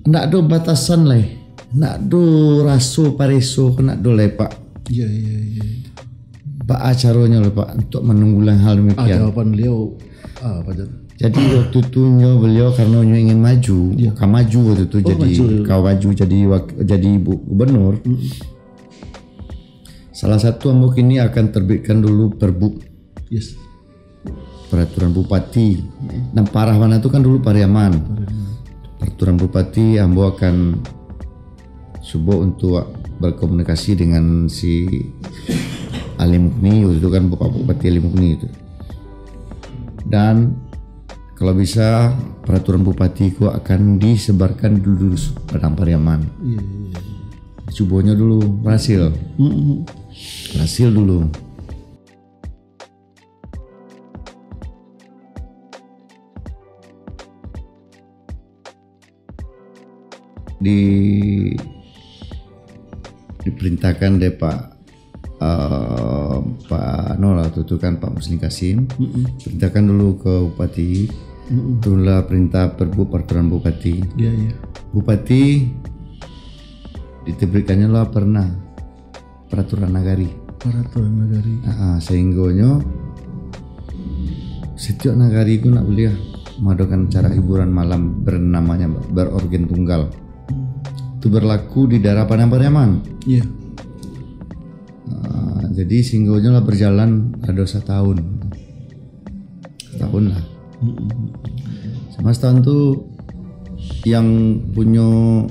ndak ado batasan lai. Ndak ado raso pareso, ndak ado lai, Pak. Iya, iya, iya. Baa caronyo lah, Pak, untuk mananggulangi hal Ah, demikian? Jawaban beliau, ah, apa tu? Jadi, waktu tu nyo beliau karano nyo ingin maju, Iya. ka maju waktu tu Oh, jadi, maju. ka maju jadi wak-, jadi bu-, gubernur. Mm. Salah satu ambo kini akan terbitkan dulu perbuk. Yes. Peraturan bupati. Mm. Nan parah bana tu kan dulu Pariaman. Pariaman. Peraturan bupati ambo akan cubo untuk berkomunikasi dengan si Ali Mukni, waktu itu kan Bapak Bupati Ali Mukni itu. Dan kalau bisa, peraturan bupati ko akan disebarkan dulu Padang Pariaman. Iya, iya, iya. Cubonyo dulu berhasil. Mm-mm. Berhasil dulu. Di-, diperintahkan dek Pak, eh, Pak, anu lah, tu, tu kan Pak Muslim Kasim, Mm-mm. perintahkan dulu ke bupati, Mm-mm. turunlah perintah perbuk peraturan bupati. Iya, iya. Bupati diterbitkannya lah pernah peraturan nagari. Peraturan nagari. Ah, sehinggonyo setiap nagari tu nak buliah mengadakan acara hiburan malam bernamanya berorgen tunggal. Hmm. Itu berlaku di daerah Padang Pariaman. Iya. Ah, jadi sehinggonyo lah berjalan ada setahun. Setahun lah. Mm-mm. Sama setahun tu yang punyo,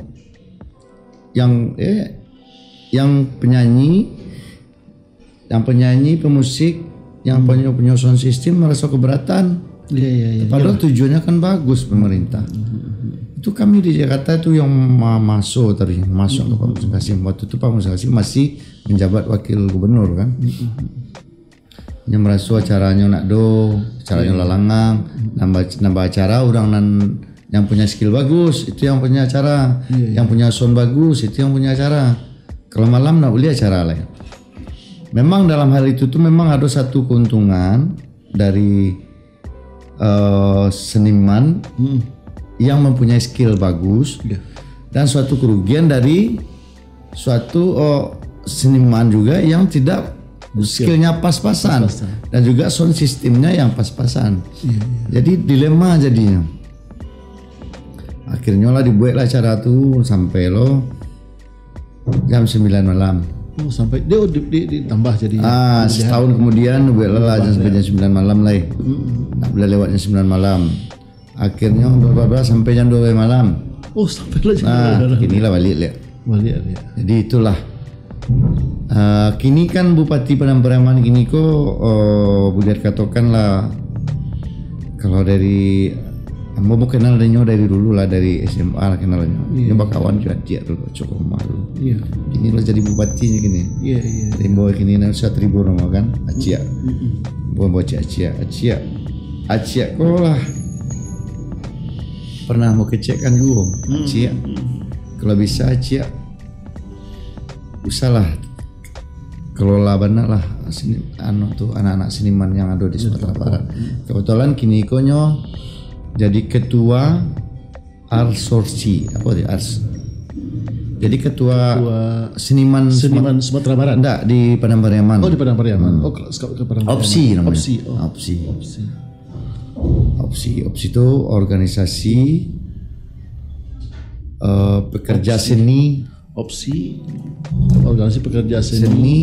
yang, eh, yang penyanyi, yang penyanyi, pemusik, yang Hmm. punyo, punyo sound system meraso keberatan. Iya, iya, iya. Padahal Iyalah. tujuannya kan bagus pemerintah. Mm-mm. Itu kami di Jakarta tu yang ma-, maso tadi, masuk ke Pak Muslim Kasim. Waktu tu Pak Muslim Kasim masih menjabat wakil gubernur kan. Mm-mm. Nyo meraso acaranyo nak do, acaranyo Iya. lalangang, nambah, nambah acara urang nan yang punya skill bagus, itu yang punya acara, Iya, iya. yang punya sound bagus, itu yang punya acara. Kalau malam nak buliah acara lain. Memang dalam hal itu tu memang ada satu keuntungan dari, eh, seniman Hmm. yang mempunyai skill bagus Iya. dan suatu kerugian dari suatu, oh, seniman juga yang tidak Betul. skillnya pas-pasan Pas-pasan. dan juga sound systemnya yang pas-pasan. Iya, iya. Jadi dilema jadinya. Akhirnya lah dibuatlah acara tu sampai lo jam sembilan malam. Oh, sampai dia di, di, ditambah jadi Ah, kemudian. setahun kemudian buatlah lah Tambah, jam sampai ya. jam sembilan malam lah. Mm-mm. Tak boleh lewat jam sembilan malam. Akhirnya berapa sampai jam dua belas malam. Oh, sampai lah jam Nah, dua belas malam. kini lah balik lihat. Balik lihat. Jadi itulah. Ah, kini kan Bupati Padang Pariaman kini ko, oh, boleh dikatakan lah, kalau dari, ambo kenal denyo dari dulu lah, dari S M A lah kenal denyo. Iya. Dia bakawan juga dia dulu, cukup malu. Iya. Kini lah jadi bupatinya kini. Iya, iya. Rimbo kini nan Satria Purnomo kan, Aciak. Mm-mm. Bukan bocah Aciak, Aciak. Aciak ko lah pernah mau kecek kan juga, Hmm. Aciak. Hmm. Kalau bisa Aciak, usahlah kelola bana lah seni, anu tu, anak-anak seniman yang ada di Sumatera Betul. Barat. Hmm. Kebetulan kini konyo jadi ketua Arsorsi, apa dia? Ars. Jadi ketua Ketua seniman Seniman Sumat-, Sumatera Barat. Enggak, di Padang Pariaman. Oh, di Padang Pariaman. Hmm. Oh, ke, ke Padang Pariaman. Opsi namanya. Opsi, oh. Opsi. Opsi. Opsi, Opsi itu organisasi, eh, pekerja Opsi. seni. Opsi, organisasi pekerja seni Seni.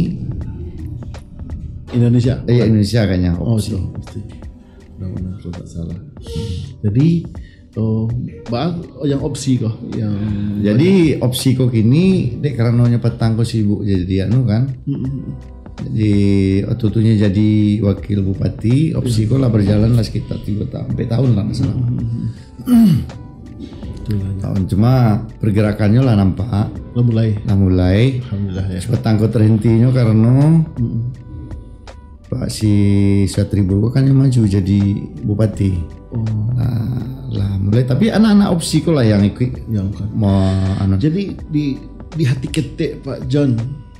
Indonesia. Eh, Indonesia kayaknya, Oh, Opsi. itu, Opsi. Benar-benar, kalau tak salah. Jadi, oh, ba-, oh, yang Opsi kok, yang Jadi, Opsi kok kini, dek karenonyo patang kok sibuk jadi anu kan. Mm-mm. Jadi, waktu tu nyo jadi wakil bupati, Opsi Iya. kok lah berjalan lah sekitar tiga tahun, empat tahun lah, nggak salah. Mm-mm. Betul lah, ya. Tahun, cuma pergerakannya lah nampak. Lah mulai. Lah mulai. Alhamdulillah, ya. Patang kok terhentinyo karena Mm-mm. Pak si Satri Buruk kan yang maju jadi bupati. Oh. Nah, lah mulai, tapi anak-anak opsi ko lah yang ikut. Yang kan. Ma, anu. Jadi di di hati ketek Pak John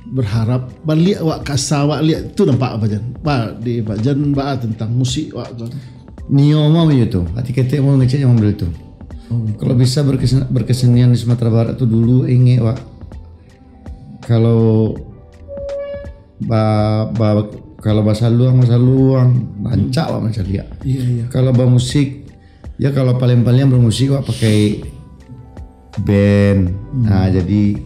berharap baliak wak kasa wak liak tu nampak apa John? Ba di Pak John ba tentang musik wak kan. Nio mah macam tu. Hati ketek mau ngecek yang model tu. Oh, gitu. Kalau bisa berkesen- berkesenian di Sumatera Barat tu dulu ingek wak. Kalau ba, ba, kalau basaluang, basaluang, rancak wak mancaliak. Iya, iya. Kalau bamusik, ya kalau paling-paling bermusik wak pakai band. Hmm. Nah, jadi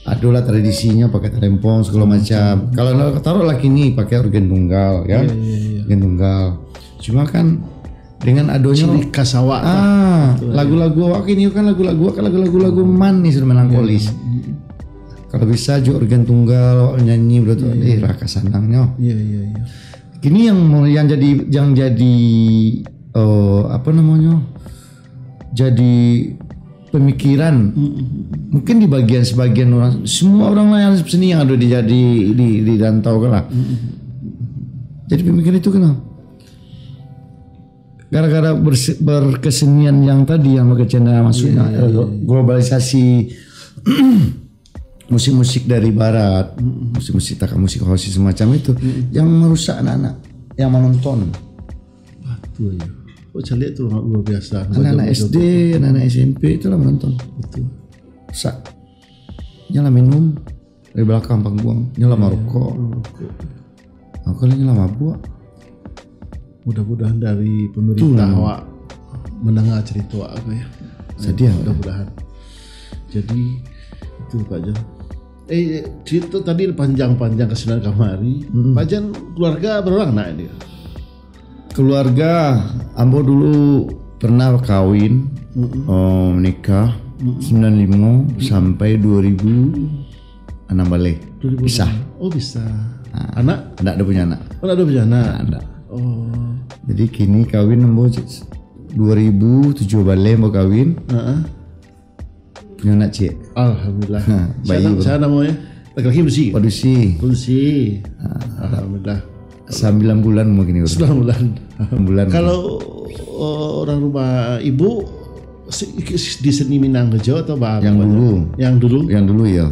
adolah tradisinya pakai talempong segala macam. Kalau nak taruh lah kini pakai organ tunggal, kan? Iya, iya, iya. Organ tunggal. Cuma kan dengan adonyo ciri khas awak tu. Ah, betul, lagu-lagu awak kini kan lagu-lagu awak kan lagu-lagu lagu manis, melankolis. Iya, iya. Kalau bisa jo organ tunggal awak nyanyi betul tu, iya, eh, iya, rasa sanangnyo. Iya, iya, iya. Kini yang mau, yang jadi, yang jadi, eh, apa namanya? Jadi pemikiran. Mm-mm. Mungkin di bagian sebagian orang, semua orang lah yang seni yang ada di di di, di rantau kan lah. Mm-mm. Jadi pemikiran itu kenapa? Gara-gara berse- berkesenian yang tadi yang berkecanda maksudnya, iya, iya, eh, iya, iya, globalisasi musik-musik dari barat, mm-mm, musik-musik taka musik house semacam itu, mm-mm, yang merusak anak-anak yang menonton. Betul ya. Oh, caliak tu luar biasa. Anak-anak S D, anak-anak S M P itulah menonton. Betul. Rusak. Nyo lah minum dari belakang panggung, nyo lah, iya, marokok. Marokok. Aku lah nyo lah mabuk. Mudah-mudahan dari pemerintah, tu, awak mendengar cerita awak ko ya. Sedih. Mudah-mudahan. Jadi itu Pak John. Eh, cerita tadi panjang-panjang ka sinan kamari. Mm-mm. Pak John, keluarga berapa anak dia? Keluarga ambo dulu pernah kawin, mm-mm, oh, menikah, mm-mm, sembilan limo, mm-mm, sampai dua ribu anam baleh. Dua ribu anam. Pisah. Oh, pisah. Ah, anak? Ndak ada punya anak. Oh, ndak ada punya anak? Ndak ada. Oh. Jadi kini kawin ambo dua ribu tujuh baleh ambo kawin. Heeh. Punya anak ciek. Alhamdulillah. Ha, siapa, bayi, bro, siapa namanya? Laki-laki padusi? Padusi. Padusi. Ha. Alhamdulillah. Sambilan bulan mungkin, bro. Sembilan bulan. Bulan. Kalau, eh, orang rumah ibu se- di seni Minang kerja atau apa? Yang dulu. Yang dulu? Yang dulu, ya.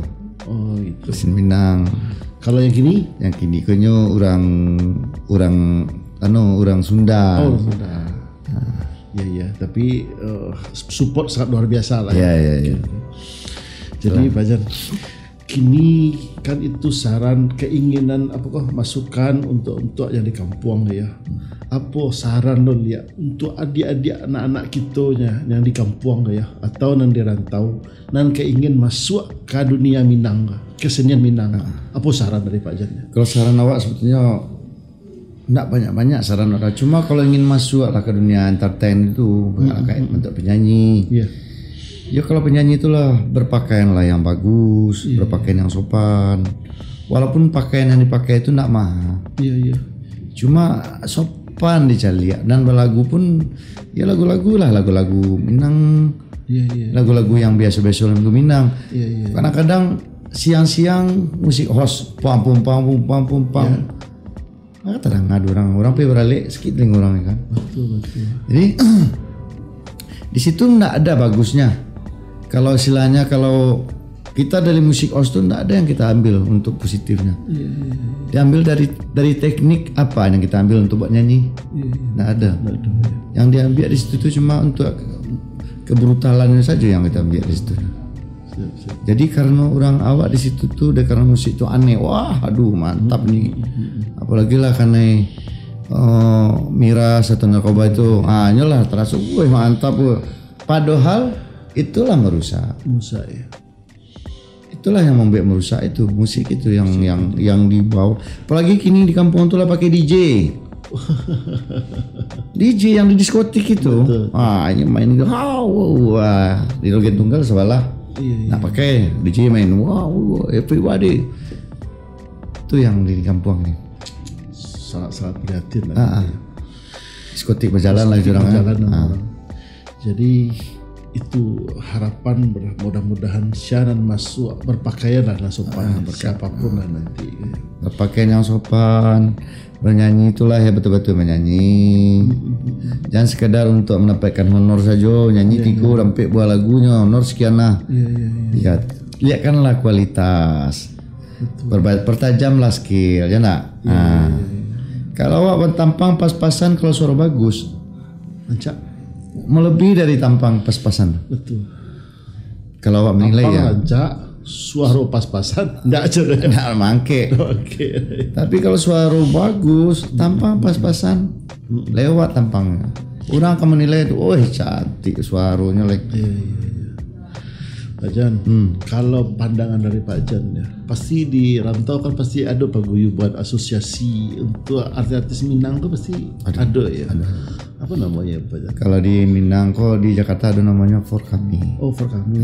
Oh, gitu. Seni Minang. Kalau yang kini? Yang kini konyo orang, orang, anu, orang Sunda. Oh, orang Sunda. Ha. Ya, ya. Tapi, eh, support sangat luar biasa lah, ya. Ya, ya, ya. Oke, oke. Jadi, itulah. Pak Jan, kini kan itu saran, keinginan, apakah masukan untuk, untuk yang di kampuang, ya. Hmm. Apo saran lo liak untuk adik-adik, anak-anak kito nya yang di kampuang, ya, atau nan di rantau, nan kaingin masuak ka dunia Minang, kesenian Minang? Ah. Apo saran dari Pak Jan? Kalau saran awak, sebetulnyo ndak banyak-banyak saran awak. Cuma kalau ingin masuak lah ka dunia entertain itu, hmm, kayak, hmm, bentuk penyanyi. Iya. Ya, kalau penyanyi itulah berpakaianlah yang bagus, iya, berpakaian yang sopan. Walaupun pakaian yang dipakai itu ndak mahal. Iya, iya. Cuma sopan dicaliak. Dan balagu pun, ya, lagu-lagu lah, lagu-lagu Minang. Iya, iya. Lagu-lagu yang biasa-biasa, lagu Minang. Iya, iya. Kadang-kadang siang-siang musik house, pam, pum, pam, pum, pam, pum, pam. Iya. Ah, tadanga dek urang, urang pai baralek sakik talingo urang, kan. Betul, betul. Jadi, di situ ndak ada bagusnya. Kalau istilahnya, kalau kita dari musik house tu ndak ada yang kita ambil untuk positifnya. Iya, iya, iya. Diambil dari, dari teknik apa yang kita ambil untuk buat nyanyi? Iya, iya. Ndak ada. Ndak ada, iya. Yang diambil di situ tu cuma untuk kebrutalannya saja yang kita ambil di situ. Siap, siap. Jadi, karena urang awak di situ tu, dek karena musik tu aneh, wah, aduh, mantap ni. Hmm, hmm, hmm. Apalagi lah karena, eh, miras atau narkoba itu, ah, nyolah terasa, wah, mantap, wah. Padahal itulah merusak. Merusak, ya. Itulah yang membuat merusak itu, musik itu yang, yang, yang dibawa. Apalagi kini di kampung tu lah pakai D J. D J yang di diskotik itu. Betul. Ah, ini main, ah, wow, wah. Di Rogen Tunggal sebelah. Iya, iya. Nak pakai D J main, wow, wow, everybody. Itu yang di kampung ni. Sangat-sangat prihatin lah. Ah, ah. Diskotik berjalan lah. Diskotik orang, berjalan, ah, orang. Jadi, Itu harapan ber-, mudah-mudahan sia nan masuak berpakaian lah nan sopan, Ah, berpakaian. Siapapun lah nanti. Berpakaian yang sopan, bernyanyi itulah ya, betul-betul menyanyi. Jangan sekadar untuk mendapatkan honor saja, nyanyi tiga sampai buah lagunya, honor sekian lah. Ya, ya, ya. Ya, lihatkanlah kualitas. Perba-, pertajamlah skill, ya nak? Ya, Ah. ya, ya. Kalau awak tampang pas-pasan, kalau suara bagus, Rancak. melebihi dari tampang pas-pasan. Betul. Kalau awak menilai Tampang ya. Rancak, suara pas-pasan, ndak aja deh. Nak mangkek. Oke. Tapi kalau suara bagus, tampang pas-pasan, lewat tampangnya. Orang akan menilai tu, "Oh, cantik suaranya leh." Iya, iya, iya. Pak Jan, Hmm. kalau pandangan dari Pak Jan ya, pasti di rantau kan pasti ada paguyuban asosiasi untuk artis-artis Minang tu pasti ada, ya. Apa namanya Pak Jan? Kalau di Minang ko, di Jakarta ada namanya Forkami. Oh, Forkami.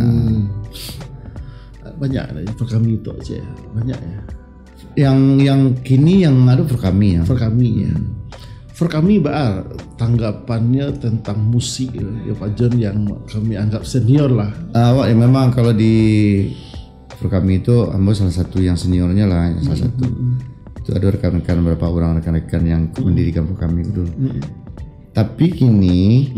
Banyak lah Forkami tu, cek. Banyak ya. Yang yang kini yang ada Forkami ya. Forkami ya. Forkami baa tanggapannya tentang musik ya, Pak Jan yang kami anggap senior lah. Ah, awak ya memang kalau di Forkami itu ambo salah satu yang seniornya lah, salah satu. Itu ada rekan-rekan, berapa orang rekan-rekan yang mendirikan Forkami itu dulu. Tapi kini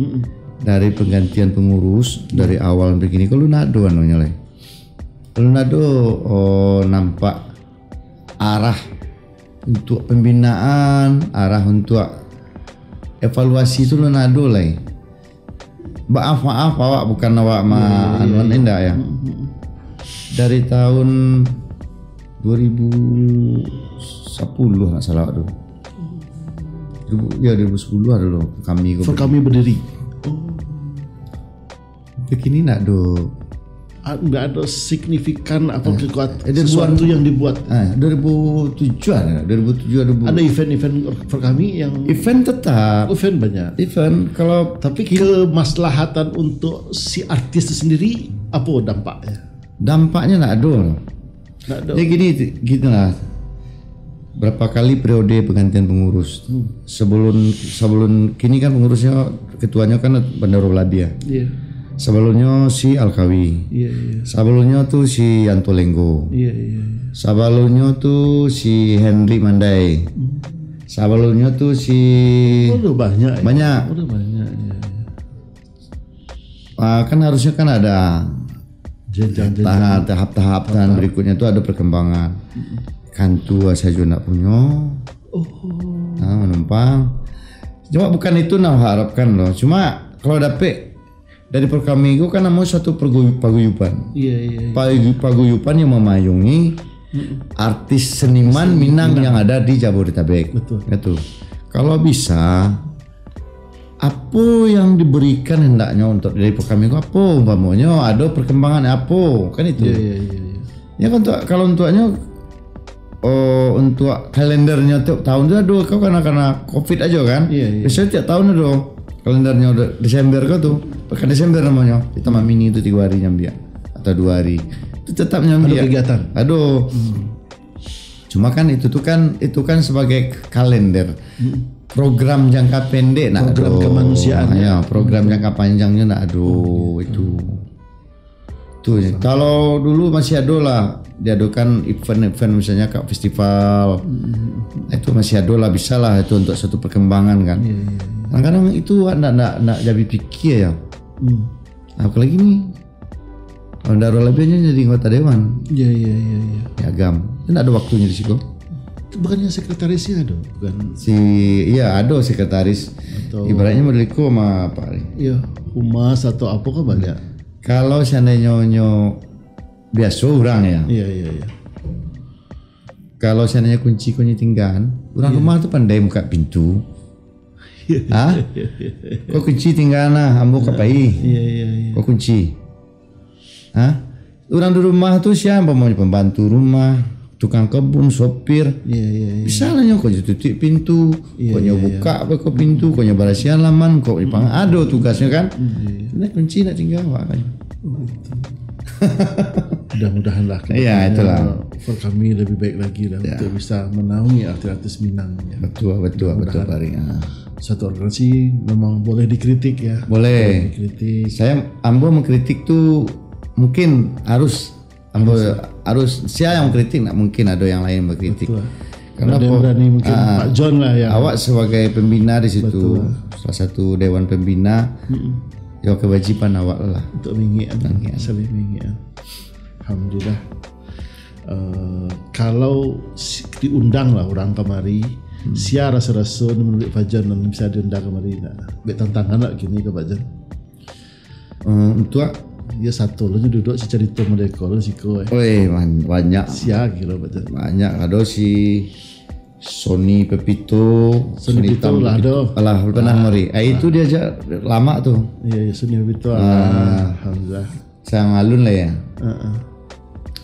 dari penggantian pengurus dari awal sampai kini, kalau nak do anunya lah. Kalau nak do, oh, nampak arah untuk pembinaan, arah untuk evaluasi tu lah nak do lah. Maaf, maaf, awak bukan awak ma-, anuan, indak ya. Dari tahun dua ribu sepuluh nak salah tu. Dua ribu, ya, dua ribu sepuluh ada lo kami ko. Forkami berdiri. Begini nak do. Ah, nggak ada signifikan apa kekuatan eh, dia sesuatu buat- yang dibuat. Ah, dua ribu tujuh ada, dua ribu tujuh ada bu- Ada event-event Forkami yang Event tetap. Event banyak. Event kalau Tapi kemaslahatan untuk si artis itu sendiri apa dampaknya? Dampaknya nak ada. Nak ada. Jadi gini, gitulah. Berapa kali periode pergantian pengurus? Sebelum sebelum kini kan pengurusnya, ketuanya kan Bandaro Balabia. Iya. Sebelumnya si Alkawi. Iya, iya. Sebelumnya tu si Yanto Lenggo. Iya, iya. Sebelumnya tu si Henry Mandai. Sebelumnya tu si Oh, udah banyak ya? Banyak. Udah banyak ya. Ah, kan harusnya kan ada Jenjang-jenjang. tahap-tahap, dan berikutnya tu ada perkembangan. Kan tu sajo nak punyo. Oh. Ah, manumpang. Cuma bukan itu nak harapkan loh. Cuma kalau dapek dari Forkami itu kan namo satu pergu-, paguyuban. Iya, iya, iya. Pagu-, paguyuban yang memayungi artis seniman Minang yang ada di Jabodetabek. Betul. Itu. Kalau bisa, apa yang diberikan hendaknya untuk dari Forkami itu apa? Umpamanya ada perkembangan apa? Kan itu. Iya, iya, iya, iya. Ya kan, untuk, kalau untuknya, oh, untuk kalendernya tiap tahun tu ada, kau karena, karena covid aja kan. Iya, iya. Biasanya tiap tahun ada kalendernya, ada Desember kau tu. Pekan Desember namanya. Di Taman Mini tu tiga hari nyambiak. Atau dua hari. Itu tetap nyambiak. Ada kegiatan? Aduh. Cuma kan itu tu kan, itu kan sebagai kalender. Program jangka pendek nak Program aduh. Kemanusiaan. Ya, program jangka panjangnya nak aduh itu. Tu je. Kalau dulu masih ada lah, diadakan event-event misalnya kat festival. Itu masih ada lah, bisa lah itu untuk satu perkembangan kan. Iya, iya. Kadang-kadang itu nak nak nak jadi pikir ya. Hmm. Apalagi ni, Bandaro Balabia jadi anggota dewan. Iya, iya, iya, iya. Piagam. Dia nak ada waktunya di situ. Bukannya sekretarisnya ada, bukan? Si, iya, ada sekretaris. Atau Ibaratnya model iko mah, Pak. Iya, humas atau apa kan banyak. Kalau seandainya nyo biasa orang ya. Iya, iya, iya. Kalau seandainya kunci kunci tinggalan, orang rumah tu pandai buka pintu. Hah? Kau kunci tinggalan lah, ambo ka pai. Iya, iya, iya. Kau kunci. Hah? Orang di rumah tu siapa mau pembantu rumah, tukang kebun, sopir. Iya, iya, iya. Bisa lah nyo kau tutup pintu, Iya, kau nyo iya, buka apa kau pintu, kau nyo barasiah halaman, kau ipang ada tugasnya kan. Iya, iya. Nah, kunci nak tinggal awak kan. Oh, itu. Mudah-mudahan lah Iya, itulah. Forkami lebih baik lagi lah Ya. Untuk bisa menaungi artis-artis Minang ya. Betul, betul, betul, Pak Ring. Ah. Satu organisasi memang boleh dikritik ya. Boleh. Dikritik. Saya, ambo mengkritik tu mungkin harus, ambo harus, sia yang mengkritik, nak mungkin ada yang lain mengkritik. Betul. Karena Ada yang apa? Berani mungkin Ah, Pak John lah ya. Awak sebagai pembina di situ, Betul. salah satu dewan pembina, ya kewajiban awak lah. Untuk mengingek, saling mengingek. Alhamdulillah. Uh, kalau si- diundang lah orang kamari, hmm. Sia rasa-rasa ni menurut Fajan dan bisa diundang kamari nak. Baik tantangan lah kini ke Fajan. Uh, untuk Ya satu lah je duduk si cerita mereka lah siko eh. Oi, man, banyak. Sia kira Fajan. Banyak. Ada si Sony Pepito, Sony Pepito Tam- lah, doh. Alah, pernah mari. Eh, itu dia aja lama tu. Ya, ya Sony Pepito. Ah. Alhamdulillah. Sang alun lah ya. Uh-uh.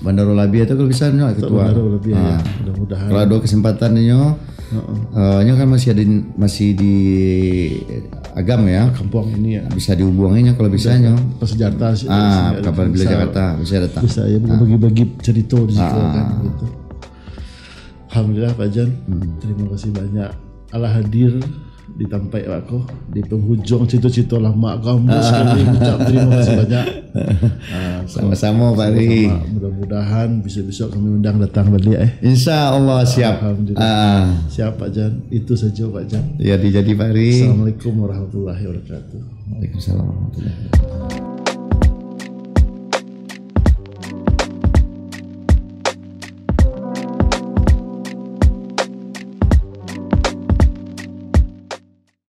Bandaro Labi atau kalau bisa nyo ketua. Bandaro Labi ya. Ah. Mudah-mudahan. Kalau ada kesempatan nyo, Uh-uh. eh, nyo kan masih ada, masih di Agam ya. Kampung ini ya. Bisa dihubungi nyo kalau bisa nyo. Pas Jakarta sih. Ah, Sini kapan ada bila bisa- Jakarta bisa datang. Bisa ya bagi-bagi cerita di situ Ah. Kan gitu. Alhamdulillah Fajan. Hmm. Terima kasih banyak. Alah hadir di tampek awak ko di penghujung cerita-cerita lama ko. Ambo sekali ucap terima kasih banyak. Ah, Sama-sama Pak Ri. Sama-sama. Mudah-mudahan bisa besok kami undang datang balik eh. Insya Allah siap. Alhamdulillah. Ah, Siap Fajan. Itu saja Fajan. ya dijadi Pak Ri. Assalamualaikum warahmatullahi wabarakatuh. Waalaikumsalam warahmatullahi wabarakatuh.